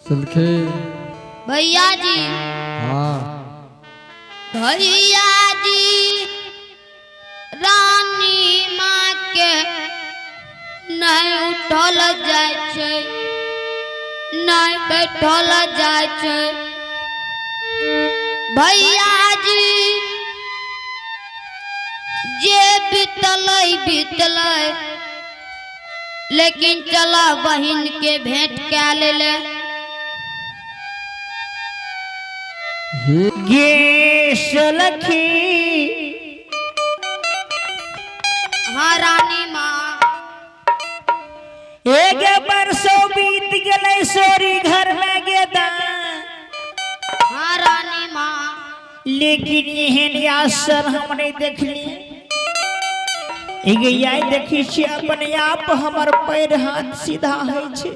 सलखे। भैया जी। हाँ। भैया जी, रानी माँ के नहीं उठल जाय छै, नहीं बैठल जाय छै। भैया जी, जे बीतलै बीतलै, लेकिन चला बहिन के भेंट कै लेले। हे। गे सलखी। हाँ रानी माँ। एक बरसो बीत गेलै सोरी घर में गेदा। हाँ रानी माँ। लेकिन एहन असर हम नहीं देखली। आइ देखी छियै अपने आप हमर पैर हाथ सीधा होइ छै।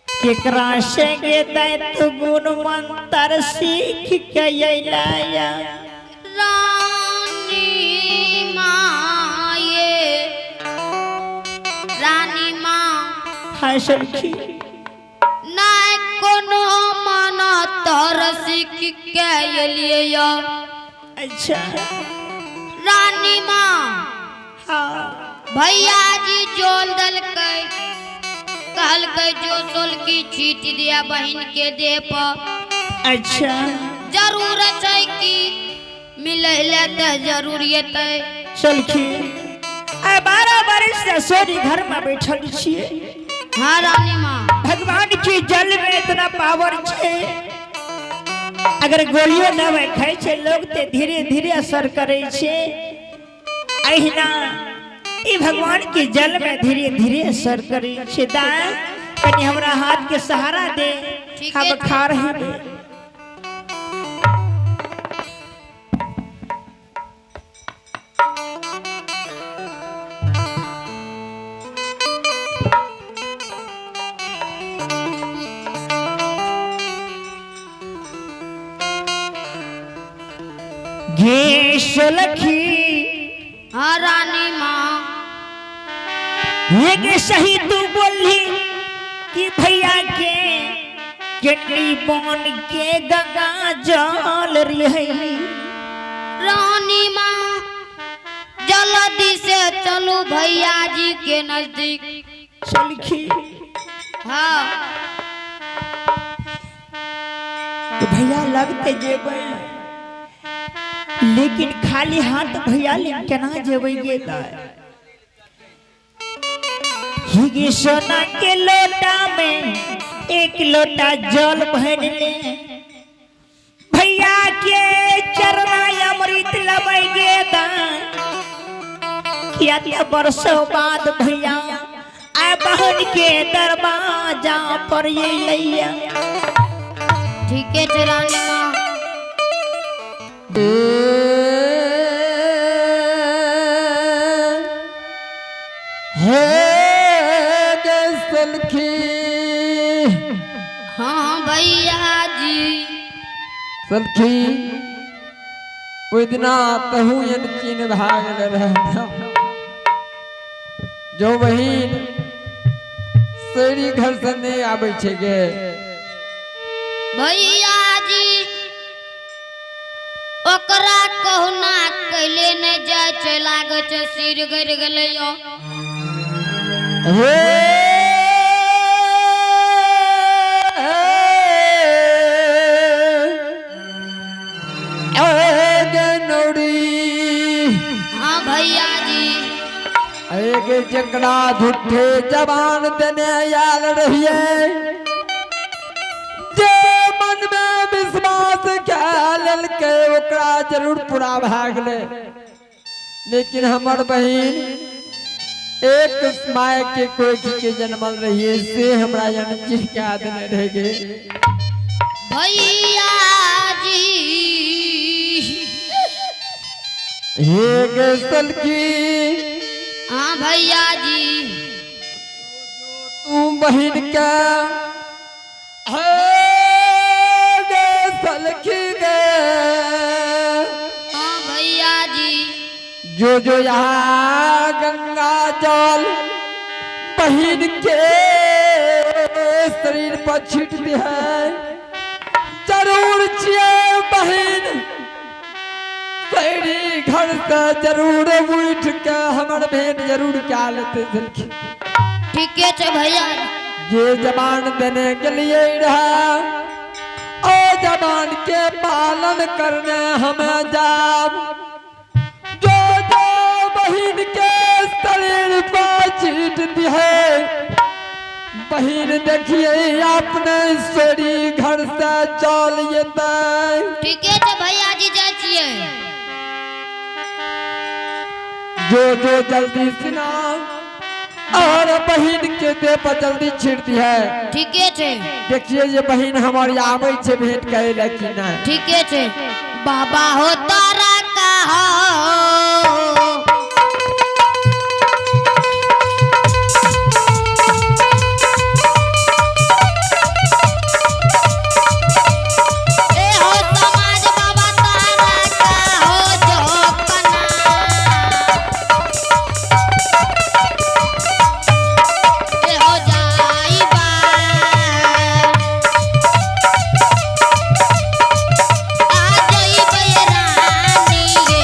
केकरा से गे तू गुण मंत्र सीख के अइला? रानी माँ, ये रानी माँ। हाय सखी। नहीं कोनो माना तर सीख के एलियै या। अच्छा। रानी माँ। हाँ। भैया जी जोल दलकै, कहलकै जो सोलकी छीट दिया बहिन के देह पर। अच्छा। जरूर छै कि मिलै ले तऽ जरूर एतै। सलखी, आइ 12 बरिस से सोरी घर में बैठल छियै। हाँ रानी माँ। भगवान की जल में इतना पावर छै, अगर गोलियो दवाई खाइ छै लोग ते धीरे धीरे असर करे छै, अहिना ई भगवान के जल में धीरे धीरे असर करे छै। दाय, कनि हमरा हाथ के सहारा दे। ठीके हम छै। खा रहे। गे सलखी। हाँ रानी माँ। एक सही तू बोली कि भैया के केटली बन के गंगा जल रही। रानी माँ, जल्दी से चलू भैया जी के नजदीक। सलखी। हाँ। तो भैया लगते जेबै, लेकिन खाली हाथ भैया ले केना जेबै? गे दाय, ही सोना के लोटा में एक लोटा जल भर ले, भैया के चरणा अमृत लबै गे दाय। किया ते बरसों बाद भैया आय बहन के दरवाजा पर अइलैया। ठीके छै रानी माँ। हे गे सलखी। हाँ भैया जी। सलखी, ओहि दिना तहू एन चीन भाग रहे जो बहिन शहरी घर से नहीं आबै छै गे। भैया जी, ओकरा कहुना कैले नहि जाइ छै, लागै छै सिर गड़ि गेलै यो। हे, गे नौरी। हाँ भैया जी। गे, जकरा झूठे जबान देने आयल रहिए, जे मन में विश्वास कए लेलकै ओकरा जरूर पूरा भए गेलै, लेकिन हमर बहिन एक माय के कोख के जन्मल रहिए, से हमरा जन चिन्ह देने रह गे। भैया जी। हे गे सलकी। हाँ भैया जी। तू बहिन के, हे गे सलखी गे। हाँ भैया जी। जो जो यहाँ गंगा जल बहिन के शरीर पर छीट दी है जरूर छिए बहिन शहरी घर से जरूर उठ के हमर भेंट जरूर क्या लेते छलखिन। ठीके छै भैया। जे जबान देने के लिए रहा ओ जबान के पालन करने हमें जाब। जो जो बहिन के शरीर पर छीट दी है बहिन देखिए अपने शरीर घर से चल जेतै। ठीके छै भैया जी, जाइ छियै। जो जो जल्दी सुना और बहिन के देह पर जल्दी छीट दी है। ठीके छै। देखिए ये बहिन हमारी आबै छै भेंट करे ला कि नहीं। ठीके छै बाबा हो तारा कहो। ए हो समाज बाबा तारा कहो जो कना। ए हो जाइबा। आ जइबै रानी गे,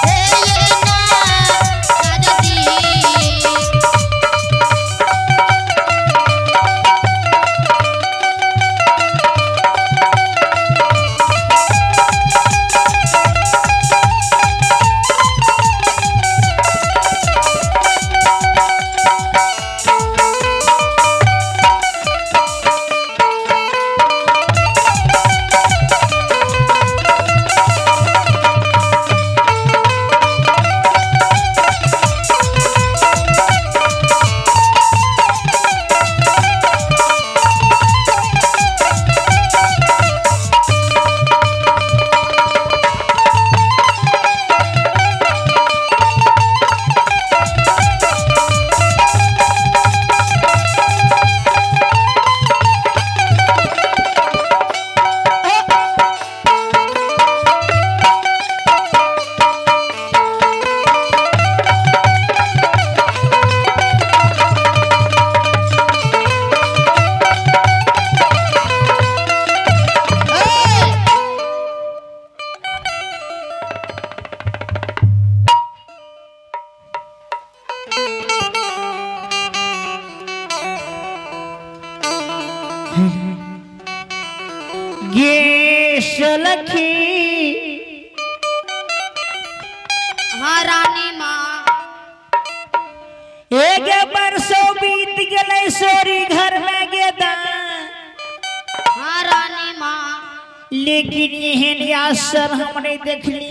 हे ये ना राजदी। ए! गे सलखी। हाँ रानी माँ। एक बरसो बीत गेलै सोरी घर में गेदा। हाँ रानी माँ। लेकिन एहन असर हम नहीं देखली।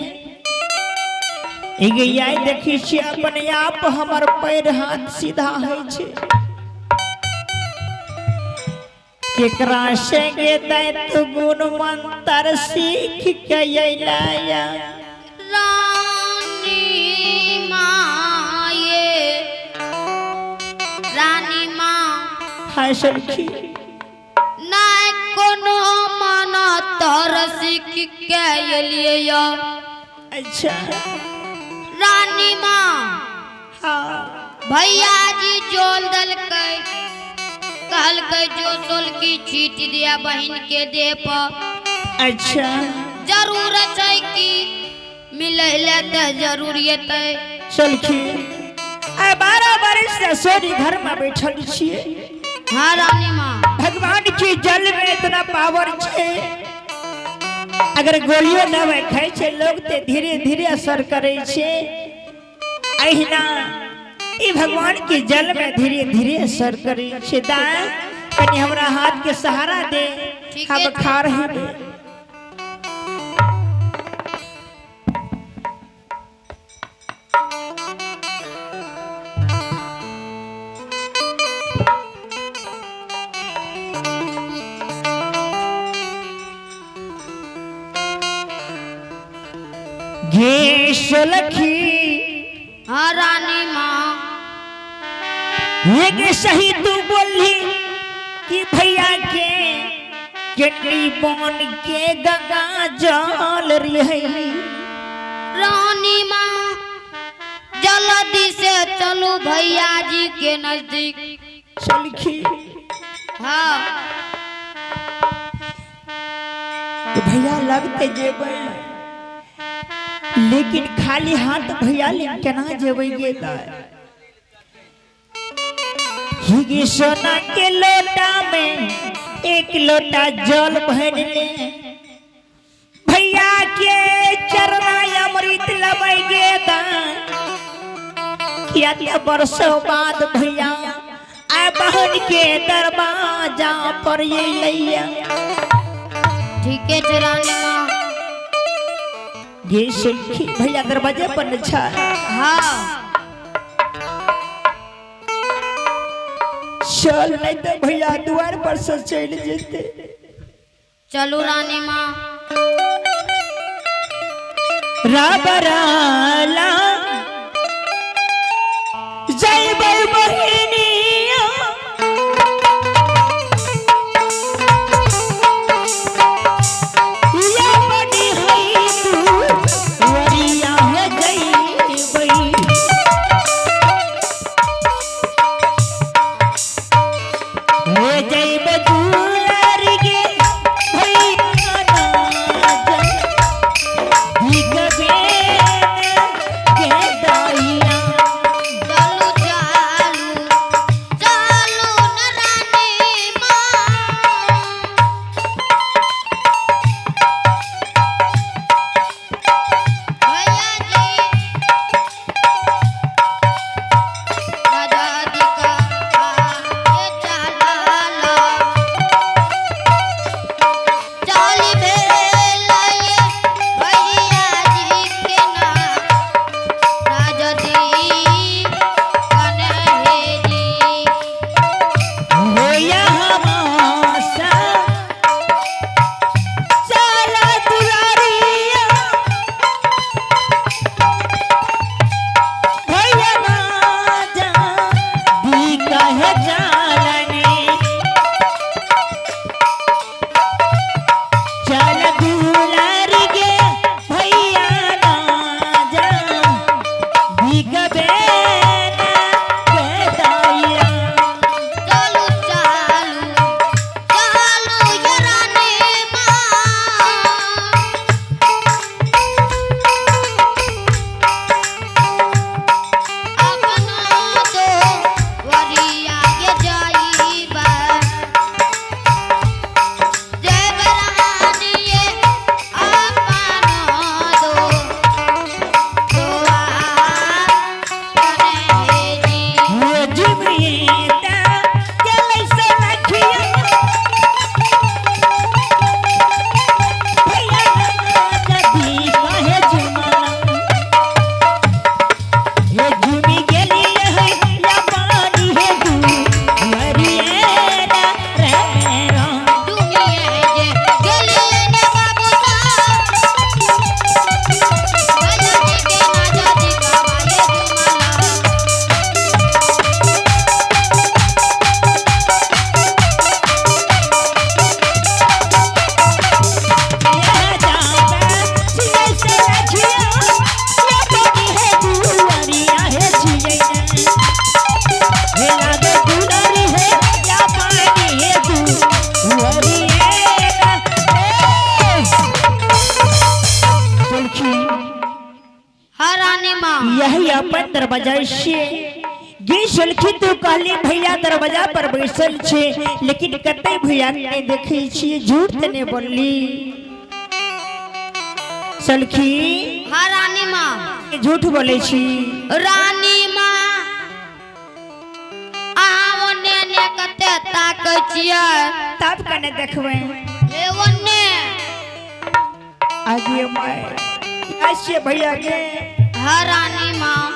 एगे आइ देखी छी अपने आप हमर पैर हाथ सीधा होइ छै। केकरा से गे दैत गुण मंत्र सीख के अइलाया। रानी माँ ये रानी माँ। हाय सखी। नाय कोनो माना तर सीख के एलियै या। अच्छा। रानी माँ। हाँ। भैया जी जोल देलकै, कहलकै जो सोलकी छीट दिया बहिन के देह पर। अच्छा। जरूर छै कि मिलै ले तऽ जरूर एतै। सलखी, आइ 12 बरस से सोरी घर में बैठल छियै। हाँ रानी माँ। भगवान की जल में इतना पावर छै, अगर गोलियो दवाई खाइ छै लोग ते धीरे धीरे असर करे छै। अहिना ई भगवान के जल में धीरे धीरे असर करे छै। दाय कनि हमरा हाथ के सहारा दे। ठीके हम छै। खा रहे। गे सलखी। हाँ रानी माँ। एक सही तू बोली कि भैया के केटली बन के गंगा जल रही। रानी माँ जल्दी से चलू भैया जी के नजदीक। सलखी। हाँ। तो भैया लगते जेबै, लेकिन खाली हाथ भैया ले केना जेबै गे दाय? ही सोना के लोटा में एक लोटा जल भर ले, भैया के चरणा अमृत लबै गे दाय। किया ते बरसों बाद भैया आय बहन के दरवाजा पर ये लैया। ठीके छै रानी माँ। गे सखी, भैया दरवाजे पर न छा। हाँ। चल, नहीं तो भैया द्वार पर से चल जेते। चलू रानी माँ। राबराला जय बहिनिया, या बड़ी है तू वरिया है जय। हो जय दुलार गे भैया ना दिगबे के दाइया। चलू चालू चालू न रानी माँ। भैया जी राजा का ये चालाला चाली भेल ये भैया जी के ना राजा जी कन्हे जी। हो यहाँ चला दुलारिया, भैया राजा दी कहे जालने। चल दुलार गे भैया राजा दिगबे के दाइया। चालू चालू चालू ये रानी माँ। अपना तो वरिया ये जाइबा जय बरानी ये अपना दो दुआ कन्हे जी। हो जुमिता चलै सनखिया, भैया राजा दी कहे जुमाना। हे झुमी गेली है या पानी हे दू मरिए रा रे रा। दुनिया जे गेलिए ने बाबू सा भैया जी के राजा जी का वाले जुमाना। या जाता सियै सनखिया, या पानी हे दुआरिया हे छियै। हे लागे दुलारी हे या पानी हे दुआरिया रा ए। सुलखी। हाँ रानी माँ। यही अपन दरवाजा से गे सुलखी, तू कहली भैया दरवाजा पर बैसल छे, लेकिन कते भैया नहीं देखै छियै, झूठ त नहीं बोलली सलखी? हाँ रानी माँ। झूठ बोलै छी? रानी माँ, अहाँ ओने ने कते ताकै छियै? तब कने देखबै? हे ओने। आगे my ऐसे भैया के। हाँ रानी माँ।